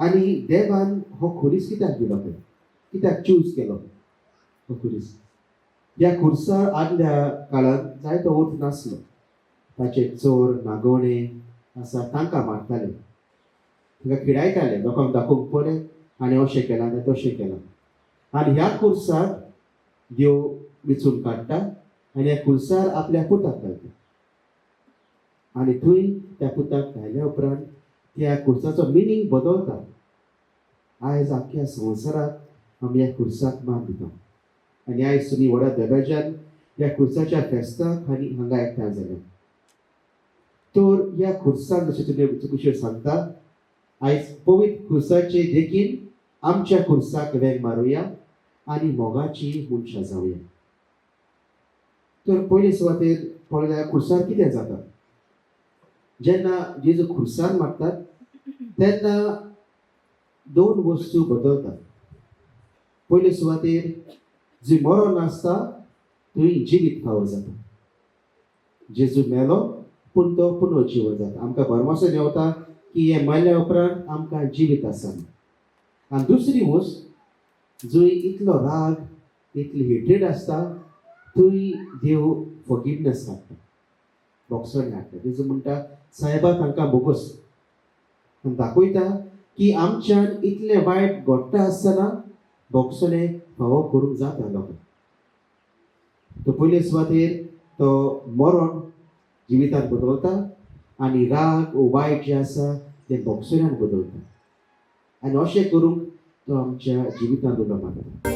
आनी देवान हो खुरीस कित्याक दिलो खंय, कित्याक चूज केलो हो खुरीस? ह्या खुर्सार आदल्या काळांत जायतो अर्थ नासलो. ताचे चोर नागोवणे आसा तांकां मारताले, तांकां खिडायताले, लोकांक दाखोवंक पळय आनी अशें केलां आनी तशें केलां. आनी ह्या खुर्साक देव विचून काडटा आनी ह्या खुर्सार आपल्या पुताक घालता आनी थंय त्या पुताक घायल्या उपरांत त्या खुर्साचो मिनींग बदलता. आयज आख्ख्या संवसाराक आमी ह्या खुर्साक मान दिता आनी आयज तुमी व्हडा दबाज्यान ह्या खुर्साच्या फेस्ताक आनी हांगा एकठांय जाल्या. तर ह्या खुर्साक जशें तुमी तुमचेर सांगता, आयज पवित्र खुर्साचे देखीन आमच्या खुर्साक वेंग मारुया आनी मोगाची मनशां जावया. तर पयले सुवातेर पळयल्यार खुर्सार कितें जाता? जेन्ना जेजू खुर्सार मारतात तेन्ना दोन वस्तू बदलतात. पयले सुवातेर जी मरण आसता थंय जिवीत फावो जाता. जेजू मेलो पूण तो पुनर्जिवन जाता. आमकां भरमासो मेवता की हें मेल्या उपरांत आमकां जिवीत आसा. आनी दुसरी वस्त, जंय इतलो राग इतली हेट्रेड आसता थंय देव फॉरगिवनेस हाडटा, भोगसणी हाडटा. जेजू म्हणटा सायबा तांकां भोगोस आनी दाखयता की आमच्यान इतलें वायट घडटा आसतना भोगसणें फावो करूंक जाता लोकांक. तो पयले सुवातेर तो मरण जिवितांत बदलता आनी राग वायट जें आसा तें भोगसण्यान बदलता आनी अशें करूंक तो आमच्या जिवितांत उलो मारता.